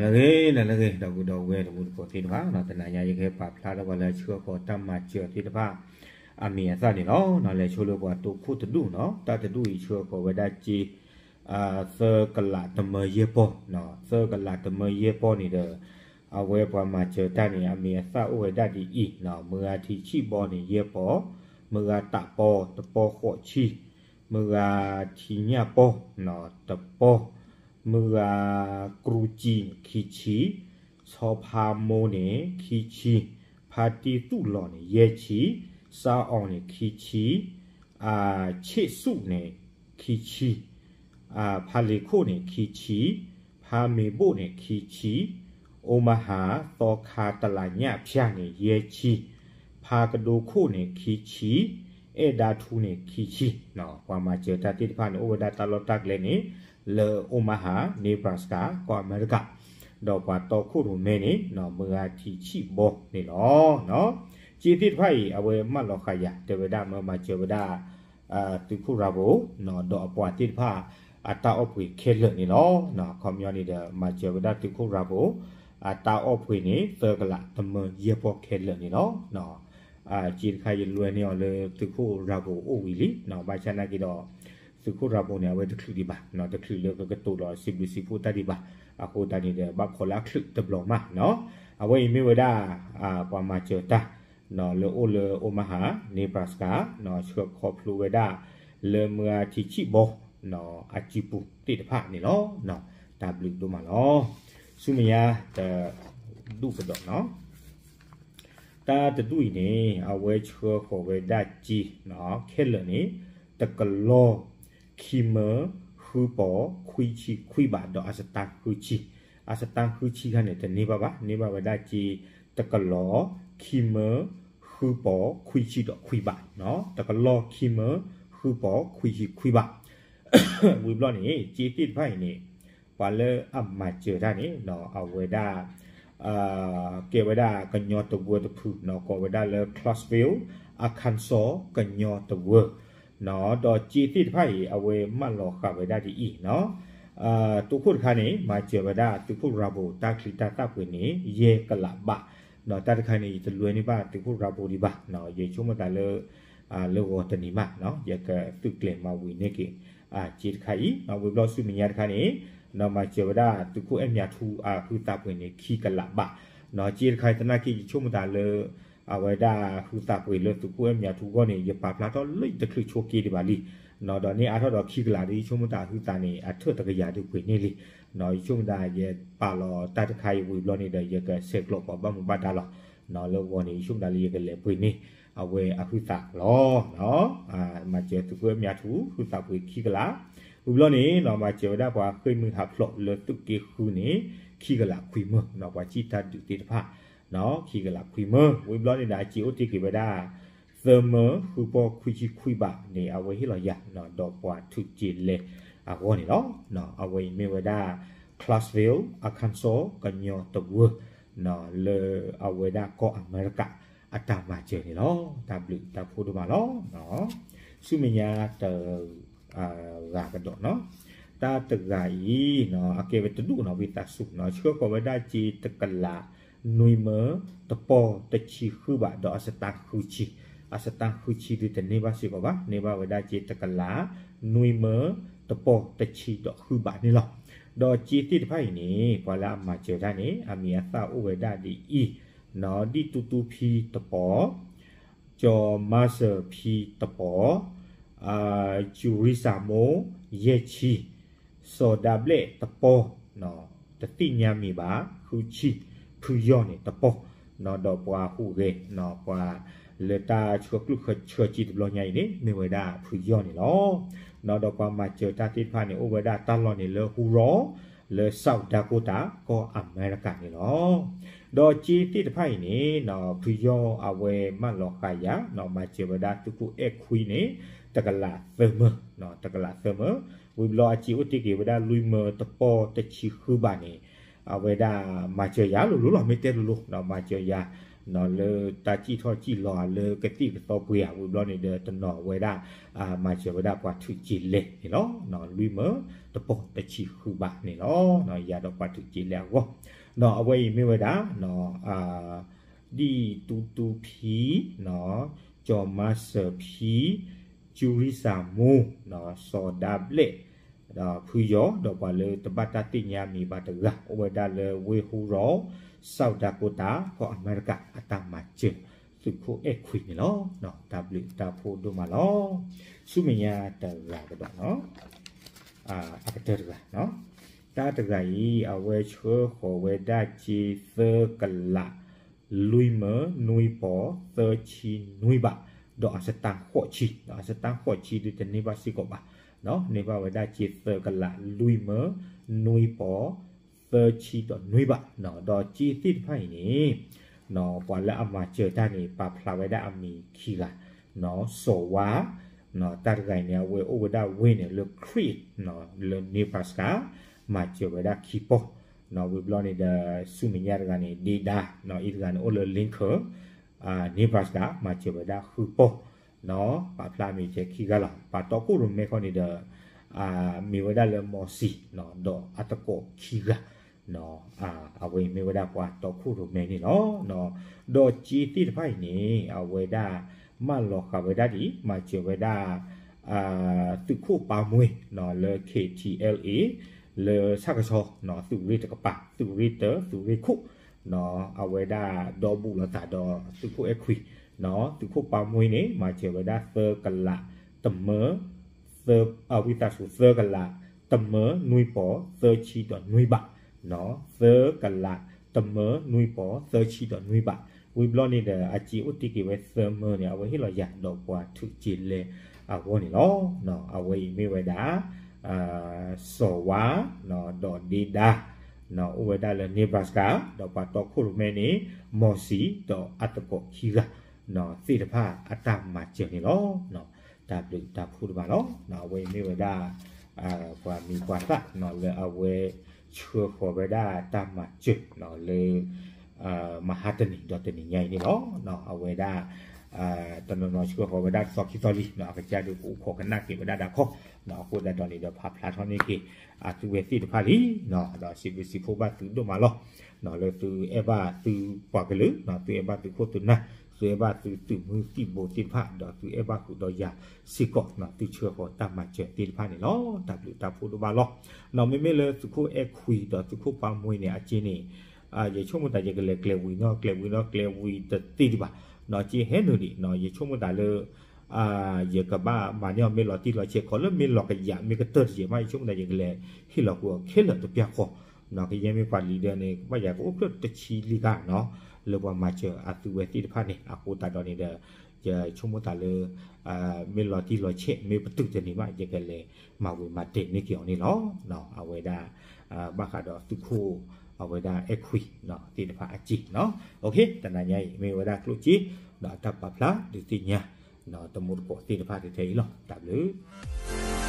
နလၢဂ့ၤ နလၢဂ့ၤ ဒီပုၢ်ဒီဝဲၢ်တံၤသကိးသ့ၣ်တဖၣ်နီၤ, တနၤညါယကဟဲပာ်ဖျါထီၣ်ပှၤလၢအဆှၢဃီၤတၢ်မၤစၢၤသ့ၣ်တဖၣ် အမံၤအသၣ်န့ၣ်လီၤ. လဲၤဆိလၢပှၤတိခိၣ်တဒူၣ်နီၤ, တၢ်တဒူၣ်အံၤဆှၢဃီၤဝဲဒၣ်စ့ သၢကလးတမၢယဲၢ်ပီၢ်, သၢကလးတမၢယဲၢ်ပီၢ်န့ၣ်ဒီး အဝဲပှၤမၤစၢၤတၢ်န့ၣ် အမံၤအသၣ်အိၣ်ဝဲဒၣ်ဒ်အံၤနီၤ, မုၢ်ဂၤထံဆံၣ်ဘီန့ၣ် ယဲၢ်ပီၢ်, မုၢ်ဂၤတးပီၢ် တပီၢ်ဃိးဆံ, မုၢ်ဂၤထံညၣ်ပီၢ် တပီၢ်, မုၢ်ဂၤကြူကၠံန့ၣ် ခံဆံ, ဆီဖါမိန့ၣ် ခံဆံ, ဖါတံၢ်သူၣ်လီၤန့ၣ် ယဲၢ်ဆံ, စါအီၤန့ၣ် ခံဆံ, ဆ့ၣ်စူၣ်န့ၣ် ခံဆံ, ဖါလ့ၤခိၣ်န့ၣ် ခံဆံ, ဖါမ့ၤဘိၣ်န့ၣ် ခံဆံ, အိမဟါ သီခါတလးညၣ်ဖၠၣ်န့ၣ် ယဲၢ်ဆံ, ဖါကဒိခိၣ်န့ၣ် ခံဆံ, အဲၣ်ဒါထူန့ၣ် ခံဆံ, ပှၤမၤစၢၤတၢ်သ့ၣ်တဖၣ်န့ၣ် အိၣ်ဝဲဒၣ်တၢ်လီၢ်တၢ်ကျဲန့ၣ် လၢအိမဟါ Nebraska ကီၢ်အမဲရကၤ, ဒီးပှၤတီခိၣ်ရိၣ်မဲန့ၣ် မုၢ်ဂၤထံဆံၣ်ဘီန့ၣ်လီၤ. စ့သ့ၣ်တဖၣ်အံၤ အဝဲမၢလီၤဃာ်ယၤ တဲဝဲဒၣ်မၢမၤစၢၤဝဲဒၣ် သုးခိၣ်ရၤဘိ ဒီးအပှၤသ့ၣ်တဖၣ် အတၢ်အီၣ်ပှ့ၤခဲလၢာ်န့ၣ်လီၤ. ခီပညီန့ၣ်ဒီး မၤစၢၤဝဲဒၣ်သုးခိၣ်ရၤဘိ အတၢ်အီၣ်ပှ့ၤန့ၣ် သၢကလးတမၢယဲၢ်ပီၢ်ခဲလၢာ်န့ၣ်လီၤ. စ့တခါယလွဲန့ၢ်အီၤလၢသုးခိၣ်ရၤဘိအိၣ်ဝံၤလံ, ဘၣ်ဆၣ်နာ်က့ဒီး သုးခိၣ်ရၤဘိန့ၣ် အဝဲတချုးဒံးဘၣ်, တချုးလၢကကတိၤလီၤစံးဘျုးစံးဖှိၣ်တၢ်ဒံးဘၣ်, အဃိသတးန့ၣ်ဒီး ဘၣ်ခိးလၢအချုးတဘျီမးနီၤ. အဝဲအံၤမ့ၢ်ဝဲဒၣ် ပှၤမၤစၢၤတၢ် လၢအိၣ်လၢအိမဟါ Nebraska ဆှၢခီဖျိဝဲဒၣ် လၢမုၢ်ဂၤထံဆံၣ်ဘီ အစုပူၤသ့ၣ်တဖၣ်န့ၣ်လီၤ. တၢ်ဘျုးဒိၣ်မးလီၤ. ဆူမဲာ်ညါတဒူၣ်ကဒီးနီၤ, တၢ်တဒူၣ်အံၤန့ၣ် အဝဲဆှၢဃီၤဝဲဒၣ်စ့ ခဲလၢာ်န့ၣ် တကလီၢ် ခံမၢ ဃုပီၢ် ခွံဆံခွံဘး ဒီးအစတါဃုဆံ, အစတါဃုဆံခါန့ၣ် တန့ၢ်ဘၣ်ဘၣ်, န့ၢ်ဘၣ်ဝဲဒၣ်စ့ တကလီၢ် ခံမၢ ဃုပီၢ် ခွံဆံဒီးခွံဘး, တကလီၢ် ခံမၢ ဃုပီၢ် ခွံဆံခွံဘး ဝံၤဘျီန့ၣ် စ့သ့ၣ်တဖၣ်အံၤန့ၣ် ပှၤလၢအမၤစၢၤတၢ်န့ၣ် အဝဲဒၣ် ကဲဝဲဒၣ်ကညီတဝၢတဖု ကိးဝဲဒၣ်လၢ Clarksville Arkansas ကညီတဝၢ ဒီးစ့သ့ၣ်တဖၣ်အံၤ အဝဲမၢလီၤဃာ်ဝဲဒၣ်ဒ်အံၤနီၤ, တိခိၣ်တခါန့ၣ် မၤစၢၤဝဲဒၣ်သုးခိၣ်ရၤဘိတၢ်ချံတၢ်သၣ်ပှ့ၤန့ၣ် ယဲၢ်ကလးဘး, တၢ်တခါန့ၣ် ယတလွဲန့ၢ်ဘၣ်သုးခိၣ်ရၤဘိဒံးဘၣ်, ယဆိကမိၣ်သးလၢ လၢဂီၤတနံၤမး ယကသုးကျဲၤမၤဝံၤန့ၢ်က့ၤ စ့တခါအံၤ, ဝံၤဘျီဆူမဲာ်ညါတခါန့ၣ် မၤစၢၤဝဲဒၣ်သုးခိၣ်အဲၣ်မၠးထူအဟုသးပှ့ၤန့ၣ် ခံကလးဘး, စ့တခါအံၤသနာ်က့ ယဆိကမိၣ်သးလၢ အဝဲဒၣ်ဟုသးပှ့ၤလၢသုးခိၣ်အဲၣ်မၠးထူအဂီၢ်န့ၣ် ယပာ်ဖျါထီၣ်လၢယတချုးဆိက့ဒံးဘၣ်လံ, ဒီးန့ၢ်အါထီၣ်ဒီးခံကလးဒီး ယဆိကမိၣ်သးအဟုသးန့ၣ် အထၢၣ်တကယၤဒုးပှ့ၤန့ၢ်လံ, ယဆိကမိၣ်သးယပာ်လီၤတၢ်တခါအံၤဝံၤဘျီန့ၣ်ဒီး ယကဆဲးကျိးပှၤဘၣ်မူဘၣ်ဒါလီၤ, လၢဂီၤန့ၣ် ယဆိကမိၣ်သးလၢယကလဲၤပှ့ၤန့ၢ် အဝဲအဟုသးလီၤ. မၤစၢၤသုးခိၣ်အဲၣ်မၠးထူဟုသးပှ့ၤခံကလး, ဝံၤဘျီန့ၣ် မၤစၢၤဝဲဒၣ်ပှၤဃ့ၢ်မှံဟးဖျိးလၢသုးက့ဃုန့ၣ် ခံကလးခွံမၢ, ပှၤစံၣ်တၢ်ဒုးသ့ၣ်တဖၣ် ခံကလးခွံမၢ, ဝံၤဘျီန့ၣ်ဒီး အစ့အိၣ်တ့ၢ်က့ၤဝဲဒၣ် သၢမၢ ဃုပီၢ် ခွံဆံခွံဘးန့ၣ် အဝဲဟ့ၣ်လီၤယၤ ဒီးပှၤထုးက့ၤလဲၤအဂီၢ်န့ၣ်လီၤ. အဝဲအံၤမ့ၢ်ဝဲဒၣ် Clarksville Arkansas ကညီတဝၢ လၢအဝဲဒၣ်ကီၢ်အမဲရကၤ အတၢ်မၤစၢၤန့ၣ်လီၤ. တၢ်ဘျုးတၢ်ဖှိၣ်ဒိၣ်မးလီၤ. ဆူမဲာ်ညါတ ဂၤကဒီးနီၤ, တၢ်တဂၤအံၤ အကဲဝဲတဒူၣ်နီၤ ဝံသးစူၤနီၤ, ဆှၢဃီၤဝဲဒၣ်စ့တကလး နွံမၢ တပီၢ်တဆံဃုဘး ဒီးအစတါဃုဆံ, အစတါဃုဆံဒုးတန့ၢ်ဘၣ်စ့ၢ်ကီးဘၣ်, န့ၢ်ဘၣ်ဝဲဒၣ်စ့တကလး နွံမၢ တပီၢ်တဆံဒီးဃုဘးန့ၣ်လီၤ. ဒီးစ့သ့ၣ်တဖၣ်အံၤန့ၣ် ပှၤလၢအမၤစၢၤတၢ်န့ၣ် အမံၤအသၣ်အိၣ်ဝဲဒၣ်ဒ်အံၤ, နီၢ်ဒံၣ်တူတူဖံတပီၢ်, ကၠီၤမါစၢၤဖံတပီၢ်, ကၠူရံစၢ်မိၢ် ယဲၢ်ဆံ, စီၤဒၤဘျဲၣ်တပီၢ်, တသ့ၣ်ညါမံၤဘၣ် ဃုဆံ, ဖုယီၢ်န့ၣ်တပီၢ်, ဒီးပှၤဟူးဂဲၤ ပှၤလၢတၢ်ဆှၢကလုၢ်ဆှၢစ့တဘျီညါအံၤန့ၣ် မ့ၢ်ဝဲဒၣ်ဖုယီၢ်န့ၣ်လီၤ. ဒီးပှၤမၤစၢၤတၢ်သ့ၣ်တဖၣ်န့ၣ် အိၣ်ဝဲဒၣ်တၢ်လီၢ်န့ၣ်လၢဟူရီ, လၢ South Dakota ကီၢ်အမဲရကၤန့ၣ်လီၤ. ဒီးစ့သ့ၣ်တဖၣ်အံၤန့ၣ် ဖုယီၢ်အဝဲမၢလီၤဃာ်ယၤ မၤစၢၤဝဲဒၣ်သုးခိၣ်အဲၣ်ခွံန့ၣ် တကလးသၢမၢ, တကလးသၢမၢ, ဝံၤဘျီအစ့အိၣ်တ့ၢ်က့ၤဝဲဒၣ်လွံၢ်မၢတပီၢ်တဆံဃုဘးန့ၣ် အဝဲဒၣ်မၤစၢၤယၤလိၤလိၤလီၤ, မ့ၢ်တဲလိၤလိၤ မၤစၢၤယၤ လၢတၢ်စံၣ်ထီၣ်စံၣ်လီၤဧါ လၢကသံၣ်ကသီပှ့ၤဧါ ဝံၤဘျီန့ၣ်ဒီး တနီၤဝဲဒၣ် မၤစၢၤဝဲဒၣ်ပှၤထုးက့ၤလဲၢ်န့ၣ်လီၤ. လွံၢ်မၢတပီၢ်တဆံဃုဘးန့ၣ်လီၤ. ယၤဒီးပှၤထုးက့ၤလဲၢ်အဂီၢ်, ဒီးအဝဲအံၤမ့ၢ်ဝဲဒၣ် ဒံၣ်တူတူဖံ, ကၠီၤမါစၢၤဖံ, ကၠူရံစၢ်မူ, စီၤဒၤဘျဲၣ်, ဒီးဖုယီၤ ဒီးပှၤလၢတဘၣ်တၢ်သ့ၣ်ညါမံၤဘၣ်တဂၤ အိၣ်ဝဲဒၣ်လၢဝ့ၢ်ဟူရီ, စးဒၤကိတၢ် ကီၢ်အမဲရကၤ အတၢ်မၤစၢၤ သုးခိၣ်အဲၣ်ခွံန့ၣ်လီၤ. တၢ်ဘျုးတၢ်ဖှိၣ်ဒိၣ်မးလီၤ. ဆူမဲာ်ညါတဂၤကဒီး အကတၢၢ်တဂၤ, တၢ်တဂၤအံၤ အဝဲဆှၢဃီၤဝဲဒၣ်စ့သၢကလး လွံၢ်မၢနွံပီၤသၢဆံနွံဘး, ဒီးအစတါဃိးဆံ, ဒီးအစတါဃိးဆံဒုးတန့ၢ်ဘၣ်စ့ၢ်ကီးဘၣ်, န့ၢ်ဘၣ်ဝဲဒၣ်စ့သၢကလး လွံၢ်မၢနွံပီၤသၢဆံဒီးနွံဘး, ဒီးစ့သ့ၣ်တဖၣ်အံၤန့ၣ် ပှၤလၢအမၤစၢၤတၢ်န့ၣ် ပာ်ဖျါဝဲဒၣ်အမံၤခံဂၤ, စီၤဝါ, တၢ်တဂၤအံၤန့ၣ် အဝဲအိၣ်ဝဲဒၣ်ဝ့ၢ်န့ၣ်လၢ Crete လၢ Nebraska, မၤစၢၤဝဲဒၣ်ခံပီၢ်, ဝံၤဘျီန့ၣ်ဒီး ဆူမဲာ်ညါတဂၤန့ၣ် ဒ့ဒါ, အံၤတဂၤန့ၣ် အိၣ်လၢ Lincoln, Nebraska, မၤစၢၤဝဲဒၣ်ဃုပီၢ်, ပာ်ဖျါမံၤထဲခံဂၤလီၤ. ပှၤတီခိၣ်ရိၣ်မဲခီန့ၣ်ဒီး မ့ၢ်ဝဲဒၣ်လၢ Mossy, ဒီးအသကိးခံဂၤ အဝဲအံၤမ့ၢ်ဝဲဒၣ်ပှၤတီခိၣ်ရိၣ်မဲန့ၣ်လီၤ. ဒီးစ့သ့ၣ်တဖၣ်အံၤန့ၣ် အဝဲဒၣ် မၢလီၤဃာ်ဝဲဒၣ်ဒ် မၤစၢၤဝဲဒၣ် သုးခိၣ်ပၢ်မှ့ လၢ K T L A လၢဆၣ်ကဆီ သုးရ့ၣ်တကပၤ သုးရ့ၣ်တၢ သုးရ့ၣ်ခိၣ် အဝဲဒၣ်ဒီဘူးလိာ်သးဒီးသုးခိၣ်အဲၣ်ခွံ, သုးခိၣ်ပၢ်မှ့န့ၣ် မၤစၢၤဝဲဒၣ်သၢကလး တမၢ သၢ, ဝံသးစူၤ သၢကလး တမၢနွံပီၤသၢဆံဒီးနွံဘး, သၢကလး တမၢနွံပီၤသၢဆံဒီးနွံဘး, ဝံၤဘျီန့ၣ်ဒီး အစ့အိၣ်တ့ၢ်က့ၤဝဲသၢမၢန့ၣ် အဝဲဟ့ၣ်လီၤယၤဒီးပှၤထုးက့ၤလဲၢ်အဂီၢ်န့ၣ်လီၤ. အဝဲအံၤမ့ၢ်ဝဲဒၣ် စီၤဝါ ဒီးဒ့ဒါ အိၣ်ဝဲဒၣ်လၢ Nebraska ဒီးပှၤတီခိၣ်ရိၣ်မဲန့ၣ် Mossy ဒီးအသကိးခံဂၤ သ့ၣ်တဖၣ်အတၢ်မၤစၢၤန့ၣ်လီၤ. တၢ်ဘျုးတၢ်ဖှိၣ်တဖၣ်လီၤ. အဝဲအံၤမ့ၢ်ဝဲဒၣ် ပှၤမံၤပှၤသၣ်လၢအဝဲဆှၢဃီၤဝဲဒၣ်တၢ်မၤစၢၤလၢ မဟါတနံၤဒီးတနံၤညါအံၤန့ၣ်လီၤ. အဝဲဒၣ် တနီၤနီၤဆှၢဃီၤဝဲဒၣ်တသီခံသီလံ အကစၢ်ဒုးကအိၣ်ခိးကနၣ်က့ၤဝဲဒၣ်ဒၣ်ခီ အဃိသတးဒီးန့ၣ်ဒီး ဖးဖျါထီၣ်န့ၢ်က့ၤ အသုဝဲသ့ၣ်တဖၣ်လံ, ဒီးစံးဘျုးစံးဖှိၣ်ဘၣ်သုဒိၣ်မးလီၤ. လၢသုအဲၣ်ဘၣ်သုပှၤကလုာ်, သုအဲၣ်ဘၣ်သုခိၣ်သုနၢ်, သုအဲၣ်ဘၣ်သုသုးမုၢ်သံၣ်ဘိသ့ၣ်တဖၣ်, ဒီးသုအဲၣ်ဘၣ်ဃုာ်ဒီးယၤစ့ၢ်ကီး သုဆှၢဃီၤတၢ်မၤစၢၤသ့ၣ်တဖၣ်န့ၣ်လီၤ. တၢ်ဘျုးတၢ်ဖှိၣ်ဒိၣ်ဘၣ်လီၤ. မ့မ့ၢ်လၢသုးခိၣ်အဲၣ်ခွံဒီးသုးခိၣ်ပၢ်မှ့န့ၣ် အစ့န့ၣ် ယဆိကမိၣ်သးယကလဲၤကျဲၤဝံၤနီၢ် ကျဲၤဝံၤနီၢ်ကျဲၤဝံၤတသ့ဒံးဘၣ်, စ့ဟဲနုာ်ဒံး, ယဆိကမိၣ်သးလၢ ယကဘၣ်မၤန့ၢ်အီၤမ့ၢ်လီၤတံၢ်လီၤဆဲး ခီလၢမ့ၢ်လီၤကယၤမ့ၢ်ကတၢၢ်တယဲၢ်မး ယဆိကမိၣ်သးယကလဲၤဟ့ၣ်လီၤကွံာ်အီၤခဲလၢာ်တပျၢ်ဃီ, ကယဲၢ်မ့ၢ်ပှၤလံၤဒီးန့ၣ် ကဘၣ်ယၤကအိၣ်ဖျဲၣ်တဆံလံဂၤနီၤ လၢပှၤမၤစၢၤအသုဝဲသ့ၣ်တဖၣ်န့ၣ် အဃိသတးဒီးန့ၣ်ဒီး ယဆိကမိၣ်သးလၢ မ့ၢ်လီၤတံၢ်လီၤဆဲး မ့ၢ်ပတုာ်တန့ၢ်ဘၣ် ယကလဲၤမၤဝံၤမၤတဲာ်န့ၢ်က့ၤအီၤန့ၣ်လီၤ. အဝဲဒၣ် ဘၣ်ဃးဒီးသုးခိၣ် အဝဲဒၣ်အဲၣ်ခွံသ့ၣ်တဖၣ်အစ့နီၤ. တနၤညါအံၤ မ့ၢ်ဝဲဒၣ်ကျိၣ်စ့ ဒီးအတၢ်ပာ်ဖျါဒုးသ့ၣ်ညါ တမူတကိးသ့ၣ်တဖၣ်ထဲအံၤလီၤ. တၢ်ဘျုး